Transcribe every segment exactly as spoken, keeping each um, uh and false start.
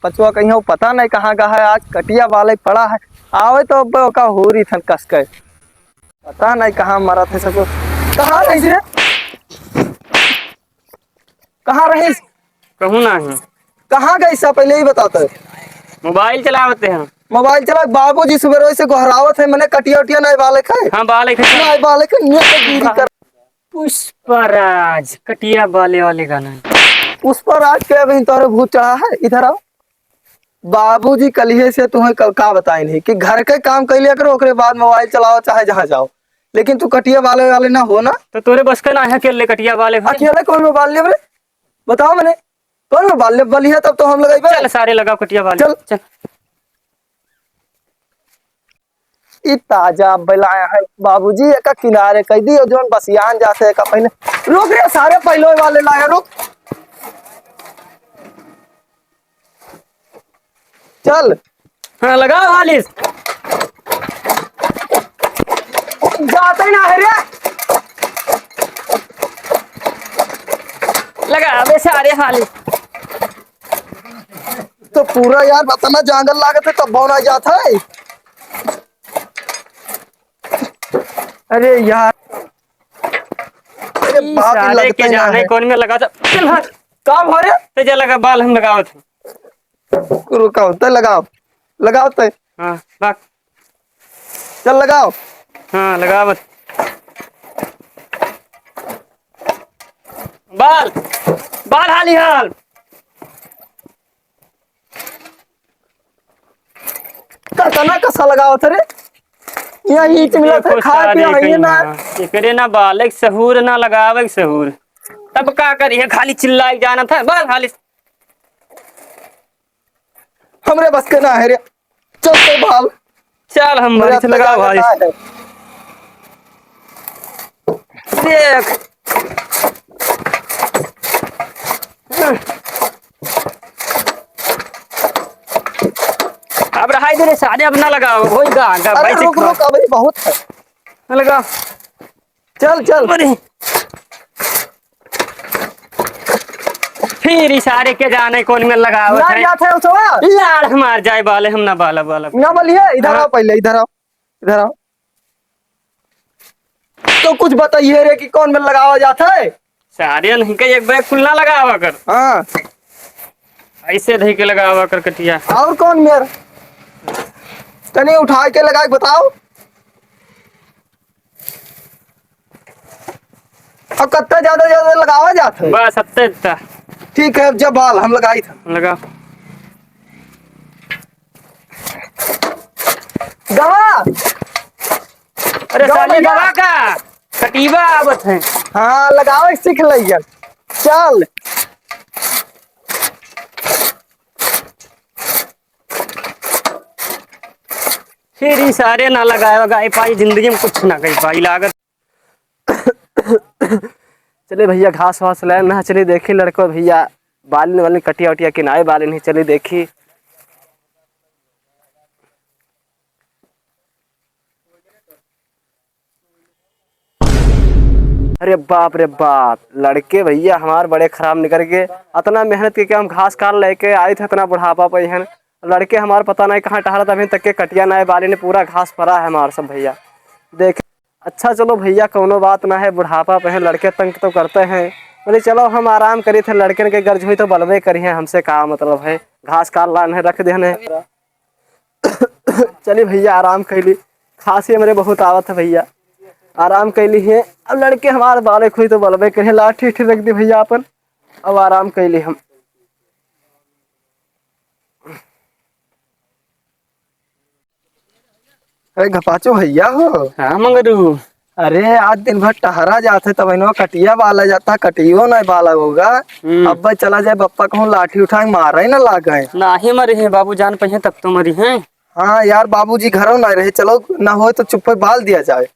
बचवा कहीं हो, पता नहीं कहाँ गया है, आज कटिया बाले पड़ा है। आवे तो अब ओका होरी थन कस के। पता नहीं कहाँ मरा थे सको। कहाँ रहिस रे? कहाँ रहिस? कहूँ ना है। कहाँ गइस, पहले ही बताते। मोबाइल चलावते हैं। मोबाइल चला, बाबूजी सुबह से गोहरावत है, मने कटिया उटिया नहीं बाले खाए। हाँ, बाले खाए। नहीं बाले खाए, नहीं तो गिरी कर। पुष्पराज, कटिया बाले वाले गाना। पुष्पराज के अभी तोहरे भूत चढ़ा है, इधर आओ। बाबूजी कलिहे से तुम्हें क-, का बताए नहीं कि घर के काम कर लिया करो, ओकरे बाद मोबाइल चलाओ चाहे जहाँ जाओ, लेकिन तू कटिया बाले वाले ना हो ना। तो तोरे बस का ना है अकेले कटिया बाले भाई। अकेले कौन मोबाइल ले रे? बताओ मने, कौन मोबाइल ले बलिया तब तो हम लगाई बे। चल सारे लगाओ कटिया बाले। चल। चल। ई ताजा अब लाया है बाबूजी, एका किनारे कह दियो, जोन बसियान जाते एका पहले। रुक रे, सारे पहले वाले लाया, रुक। चल। हाँ, लगाओ हालिस। जाते ना है रे। लगा अबे सारे हालिस। तो पूरा यार बतना जंगल लागत है, तब बौना जात है। अरे यार, अरे ई बाप रे, सारे लगते के ना जाने है। कौन में लगा था? चल हट। का भरे? ते जा लगा, बाल हम लगावत हैं। रुकाओ, ते लगाओ, लगाओ ते। हाँ, रख। चल लगाओ। हाँ, लगावत। बाल, बाल हाली हाल। कतना कसा लगावत रे? यहाँ ईंट मिलत है, देखो खाए सारे पिए है कहीं ना। ना। एकरे ना बालक सहूर, ना लगावक सहूर। तब का करी है, खाली चिल्लाए जाना था। बाल खाली। हमरे बस के ना है रे। चल तो बाल। चल, हम मेरे बारी से लगाओ भाई। है। देख। अब रहाई दे रे सारे, अब ना लगाओ, वही गा, गा, अरे भाई से रुक, खा। रुक, अबे बहुत है। ना लगा। चल, चल। अरे। फिर ई सारे के जाने कौन में लगावत ना है। जात है उसवा। लाड़ हमार जाए बाले, हम ना बाला, बाला। ना बोलिए, इधर हाँ। आओ पहले, इधर आओ, इधर आओ। तो कुछ बताइए रे कि कौन में लगावा जात है? सारे नहीं के एक बैग कुल ना लगावा कर। हाँ। ऐसे धई के लगावा कर कटिया। और कौन मेर? तनी उठा के लगा के बताओ। अब कत्ता ज्यादा ज्यादा लगावा जात है? बस अत्ते इतना। ठीक है, अब जब बाल हम लगाई था। लगा। गवा। अरे गवा साले भैया। गवा का? कटीबा आवत है। हाँ, लगावे सीख लइया। चल। फिर ई सारे ना लगाए, गाय पाई जिंदगी में कुछ ना कही पाई लागत। चले भैया, घास वास लेन ना, चले देखी लड़को भैया, बालिन वालिन कटिया उटिया किनाए बालिन ही, चले देखी। अरे बाप रे बाप, लड़के भैया हमार बड़े खराब निकल गए। अतना मेहनत के, के हम घास काट लेके आए थे, अतना बुढ़ापा पे हन। लड़के हमार पता नहीं कहाँ टहरत, अभी तक के कटिया नाय बालिन, पूरा घास परा है हमार सब भैया। देख, अच्छा चलो भैया, कौनो बात ना है, बुढ़ापा पे है, लड़के तंग तो करते हैं। बोले चलो हम आराम करी थे, लड़कन के गर्ज हुई तो बलबे करी है, हमसे का मतलब है, घास काट लान है, रख देहन है। चली भैया, आराम कैली, खांसी हमरे बहुत आवत है भैया, आराम कैली है। अब लड़के हमारे बाले खुई तो बलबे करी है, लाठी उठी रख दी भैया अपन, अब आराम कैली हम। अरे घपाचो भैया हो। हाँ मंगरू। अरे आज दिन भर टहरा जात है, तब इनवा कटिया बाला जाता, कटियो नहीं बाला होगा। हम्म। अब चला जाए बप्पा कहूँ लाठी उठाए मारे न लागे। नाही मरी है बाबू, जान पइहे तब तो मरी है। हाँ यार, बाबूजी घरों नहीं रहे, चलो ना होए तो चुप्पे बाल दिया जाए।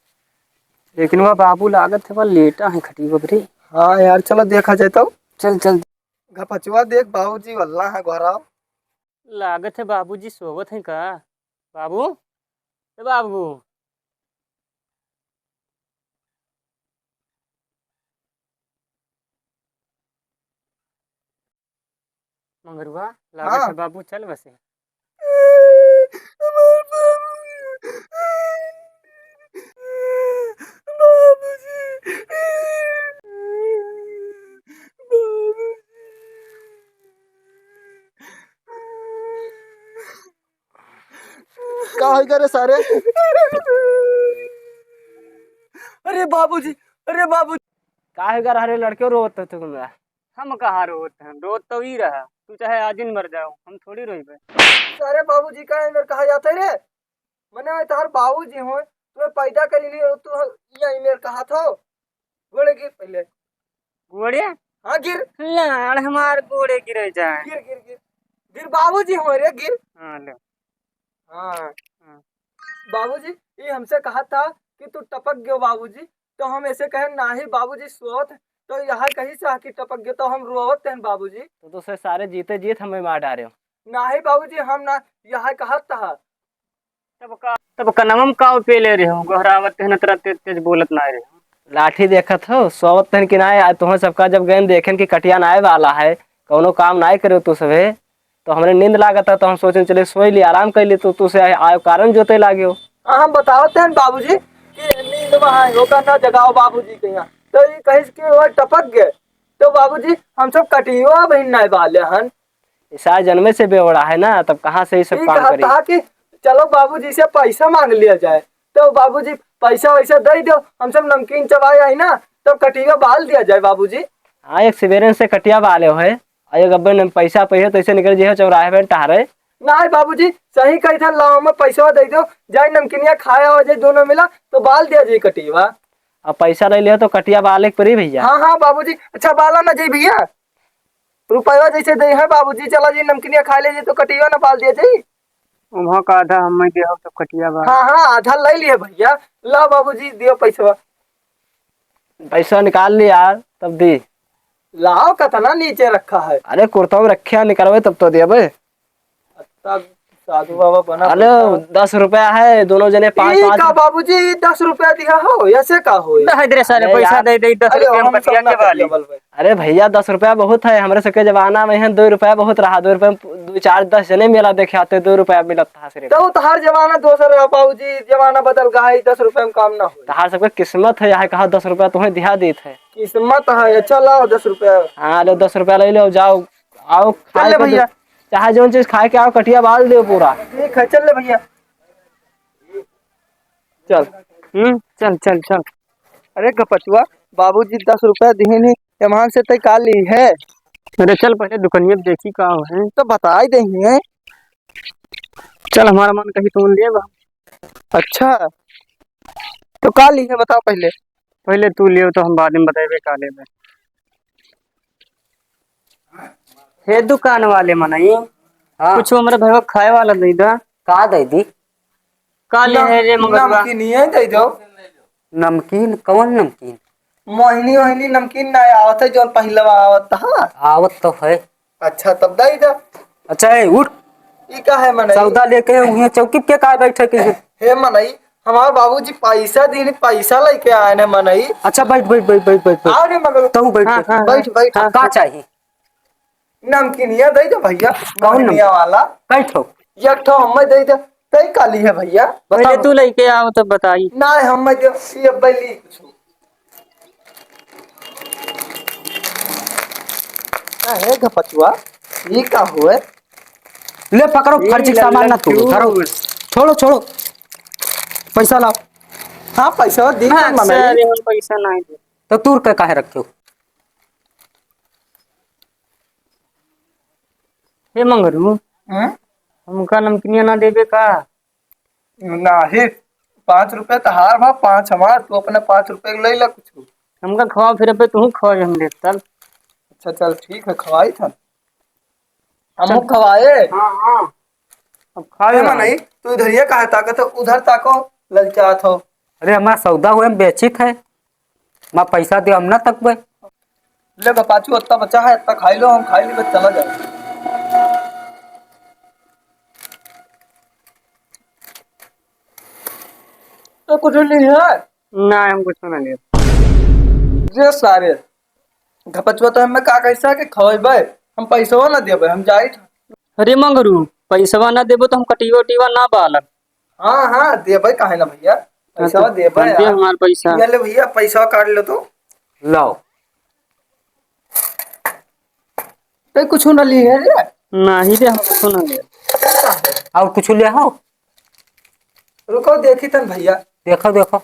लेकिन वह बाबू लागत है, वह लेटा है खटिया पर रे। हाँ यार, चलो देखा जाए तो। चल चल। घपचुआ देख, बाबूजी वल्ला है घराव। लागत है बाबूजी सोवत हैं का? बाबू, ए बाबू। मंगरुआ, लागत हाँ। है बाबू चल बसे। हमार बाबू, बाबूजी। का होइगा रे सारे? अरे बाबूजी, अरे बाबूजी। का होइगा रे लड़के, रोवत हो तुम? हम कहाँ रोवत हैं, रोवत तो ई रहा, तू चाहे आजिन मर जाओ, हम थोड़ी रोइबे। अरे बाबूजी का इमेर कहा जात है रे? मने तोहार बाबूजी हो, तुम्हें पैदा करी नहीं हो, तू यहाँ इमेर कहा था? गोड़े गिर पहले। गोड़े? हाँ, गिर। लाड़ हमार गोड़े गिरे जाए। गिर, गिर, गिर। गिर, बाबूजी हो रे, गिर। हाँ, ले। हाँ। हाँ। बाबूजी, ये हमसे कहा था कि तू टपक गयो बाबूजी, तो हम ऐसे कहे, "नाही बाबूजी, सोवत," तो यहाँ कहीं से आके टपक गयो, तो हम रोवत हैं बाबूजी। तो, तो से सारे जीते जीत हमें मार डारे हो। नाही बाबूजी, हम ना यहाँ कहा था। तब का, तब कनवम का पे ले रहे हो, गोहरावत है ना, तेरा तेज तेज बोलत ना रहे हो। लाठी देखत हो, सोवत तहन कि नाय, आज तोहन सबका जब गए देखेन कि कटिया नाय वाला है, कौनो काम नाय करे तू सभे, तो हमरे नींद लागत है, तो हम सोचेन चले सोई ली, आराम कर ली, तो तू से आयो कारण जोते लागे हो। हाँ, हम बतावत हैं बाबूजी कि नींद में है, ओकर ना जगाओ बाबूजी के यहाँ। तो ये कहिस कि वो टपक गए, तो बाबूजी हम सब कटियो बहिन नाय वाले हन। ईसा जन्मे से बेवड़ा है ना, तब कहाँ से ये सब ई काम करी? था कि चलो बाबूजी से पैसा मांग लिया जाए, तो बाबूजी पैसा वैसा दे दो, हम सब नमकीन चबाए आई ना, तब कटिया बाल दिया जाए बाबूजी। हाँ, एक सिबेरन से कटिया बाले हो है, और एक अब्बे न पैसा पे है, तो ऐसे निकल जे हो चौराहे पे टहरे। नहीं बाबूजी, सही कही था, लाओ हमें पैसा दे दो, जाए नमकीनिया खाया हो जाए दोनों मिला, तो बाल दिया जाए कटिया। अब पैसा ले लियो तो कटिया बाले के परी भैया। हाँ, हाँ बाबूजी, अच्छा बाला ना जाए भैया, रुपया जैसे दे है बाबूजी, चला जी नमकीनिया खा ले जी, तो कटिया ना पाल दिया जी। उहाँ का आधा हम दे हो, तब कटिया बा। हाँ, हाँ, आधा ले लिए भैया। ला बाबूजी, दियो पैसवा। पैसा निकाल ली यार, तब दी। लाओ, कितना नीचे रखा है। अरे, कुर्ता में रखे हैं, निकलवे तब तो दिया बे। तब साधु बाबा बना अरे, पैसा। दस रुपया है, दोनों जने पाँच ई पाँच का बाबूजी, ई दस रुपया दिया हो, ऐसे का होई? दे दे सारे, अरे पैसा यार। दे दे, दस अरे, रुपया हम हम कटिया सब ना के बाली। कटिया बाल भाई। अरे भैया, दस रुपया बहुत है, हमरे सबके जमाना में है, दो रुपया बहुत रहा, दो रुपया में दो, चार, दस जने मेला देखे आते, दो रुपया मिलत था सिर्फ। तो तहार जमाना दोसर रहा बाबूजी, जमाना बदल गया है, दस रुपया में काम ना होई। तहार सबके किस्मत है, यहाँ कहा दस रुपया तुम्हें दिया देत है। किस्मत है, अच्छा लाओ दस रुपया। हाँ, लो दस रुपया ले लो, जाओ, आओ, चल खाए ले के दे-, भैया। चाहे जौन चीज खाए के आओ, कटिया बाल दे पूरा। ठीक है, चल ले भैया। चल। हम्म, चल, चल, चल। अरे गपचुआ, बाबूजी दस रुपया दिहे नहीं, एमान से तय का ली है? अरे चल, पहले दुकनिया पे देखी का है। तो बताई दे ही है। चल, हमारा मन कही तो ले बा। अच्छा, तो का ली है बताओ पहले। पहले तू लियो तो हम बाद में बताएबे का लेबे। हे दुकान वाले मनई, हाँ। कुछ हमरे भैया खाए वाला दे दा। का दे दी? का ले नम-, है रे मगरुआ? नमकीनिये दे दो। नमकीन? कौन नमकीन? मोहिनी ओहिनी नमकीन ना आवत है, जौन पहिलवा आवत था। आवत तो है। अच्छा, तब दे दो। अच्छा, ए, उठ। ई का है मनई? सौदा लेके उहे चौकी पे का बैठे के है? हे मनई, हमार बाबूजी पैसा दीन, पैसा लेके आए ने मनई। अच्छा, बैठ, बैठ, बैठ। आओ रे मगरुआ। तू बैठ, हाँ, बैठ। हाँ, बैठ, हाँ, बैठ। हाँ, का हाँ। चाही? नमकीनिया दे दे भैया, कौन नमकीनिया नमकीन? वाला। कै ठो? एक ठो हमें दे दे। तै का ली है भैया? पहले बताओ। तू लेके आओ तो बताई। ना, हमें दे, ये अब्बे ली कुछ। का है गपचुआ? ये का हुए? ले पकड़ो, ये फर्जी ले सामान ना तोड़ो, क्यों? धरो। छोड़ो, छोड़ो। पैसा लाओ। हाँ, पैसा दी हाँ, तो मनई। सर, हम पैसा नहीं दे। तो तूर के काहे रखे हो? हे मंगरू, हम्म? हमका नमकीनिया ना देबे का? नाही, पाँच रुपया तहार भा पाँच हमार, तू अपने पाँच रुपया के ले ला कुछ। हमका खवा फिर पे तू खवा हम देत तब। अच्छा चल ठीक है, खवाई था। हम चल। खवाए। हाँ, हाँ। अब खा ए ले। मनई, तू इधर ये काहे ताकत हो, उधर ताको, ललचात हो। अरे हमार सौदा हुए, हम बेचित है। हमार पैसा दियो, हम ना तकबे। ले बा पाछू, अत्ता बचा है, अत्ता खाई लो, हम खाई ली, बस चला जाए। तो कुछ नहीं है? ना, हम कुछ ना लिए। जे सारे घपचुआ तो हमें का कैसा के खवेबे? हम पैसवा ना देबे, हम जाई। अरे मंगरू, पैसवा ना देबो तो हम कटियो उटियो ना बालब। हाँ, हाँ, देबे, काहे ना भइया, हाँ, पैसवा तो देबे दे यार। हमार पैसा। ये ले भइया, पैसवा काट ले तो। लाओ। ते कुछ ना ली है रे? नाही रे, हम कुछ ना ले। और कुछ ले हो? रुको, देखी तन भइया। देखो, देखो।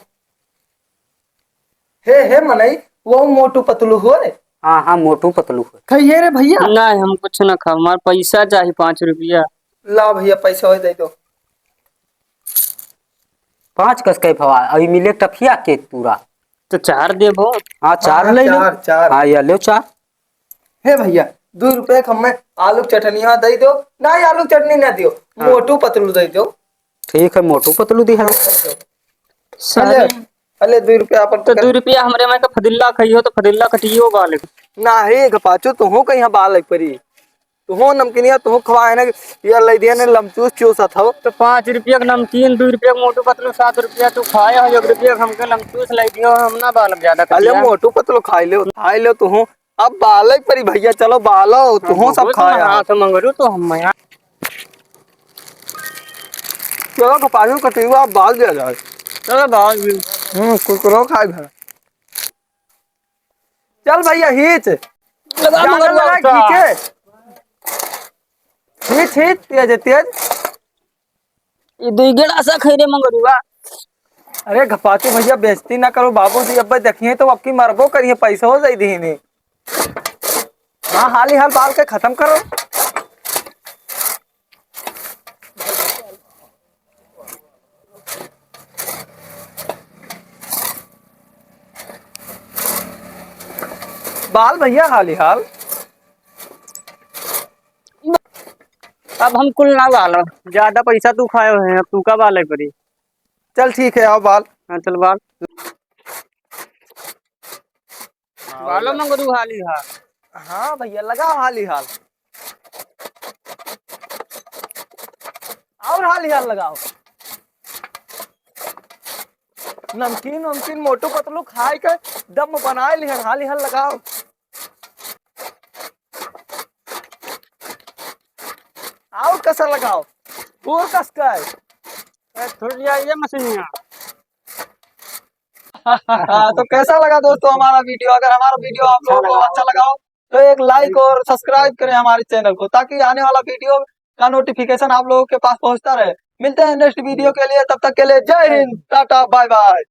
हे, हे मनई, वो मोटू पतलू होय? हाँ, हाँ, मोटू पतलू होय। खइहे रे भइया? नाही, हम कुछ ना खाब, हमार पैसा चाही पाँच रुपया। ला भइया, पैसा होय दे दो। पाँच कस के भवा, अभी मिले टफिया के पूरा। तो चार देबो। हाँ, चार हाँ, ले लो। चार, चार। हाँ, ये लो चार। हे भइया, दुइ रुपया के हमें आलू के चटनिया दे दो। नाही, आलू के चटनी ना दियो, हाँ। मोटू पतलू दे दो। ठीक है, मोटू पतलू दिहा। हाँ, दे दो। सारे अले, अले, दुइ रुपया अपन तो पकड़। दुइ रुपया हमरे में का फदिल्ला खइहो तो फदिल्ला कटियो बाले। नाही, गपाचू, तुहू कहिया बाले परी। तुहू नमकीनिया, तुहू खवाए ना, ये ले दिया ने लमचूस चूसत हो। तो पाँच रुपया के नमकीन, दुइ रुपया के मोटू पतलू, सात रुपया तू खाए हो, एक रुपया के हमके लमचूस ले दियो, हम ना बालब ज्यादा अले कटिया। मोटू पतलू खाई ले, खाई ले तुहू। अब बाले परी भइया, चलो बालो, तुहू सब बहुत खाया। हाँ, तो मंगरू तो हम यहाँ। चलो, कपालू कटिया, अब बाल दिया जाए। चलो, बाल भी। हम्म, कुरकुरो खाए भरा। चल भइया, हीच। लगा ज्यादा मगर लगा, लौटा। खींचे। हीच, हीच, तेज, तेज। ये दुई गेड़ा सा खई रे मंगरुआ। अरे घपाचू भइया, बेइज्जती ना करो, बाबूजी अब्बे देखिए तो अबकी मरबो करिए, पैसो दे दीने। हाँ, हाली हाल बाल के खतम करो। बाल भइया हाली हाल। अब हम कुल ना बालब, ज्यादा पैसा तू खाए हुए हैं, अब तू का बाले परी। चल ठीक है, आओ बाल। हाँ, चल बाल। हाँ, बालो भइया। मंगरू हाली हाल। हाँ भइया, लगाओ हाली हाल। और हाली हाल लगाओ। नमकीन वमकीन मोटू पतलू खाए के दम बनाए लिहन, हाली हाल लगाओ। और कसा लगाओ, और कस का है? ए, थोड़ी लिया ये मशीनिया। हाँ, तो कैसा लगा दोस्तों हमारा वीडियो? अगर हमारा वीडियो आप लोगों को अच्छा लगा हो तो एक लाइक और सब्सक्राइब करें हमारे चैनल को, ताकि आने वाला वीडियो का नोटिफिकेशन आप लोगों के पास पहुंचता रहे। मिलते हैं नेक्स्ट वीडियो के लिए, तब तक के लिए जय हिंद, टाटा, बाय बाय।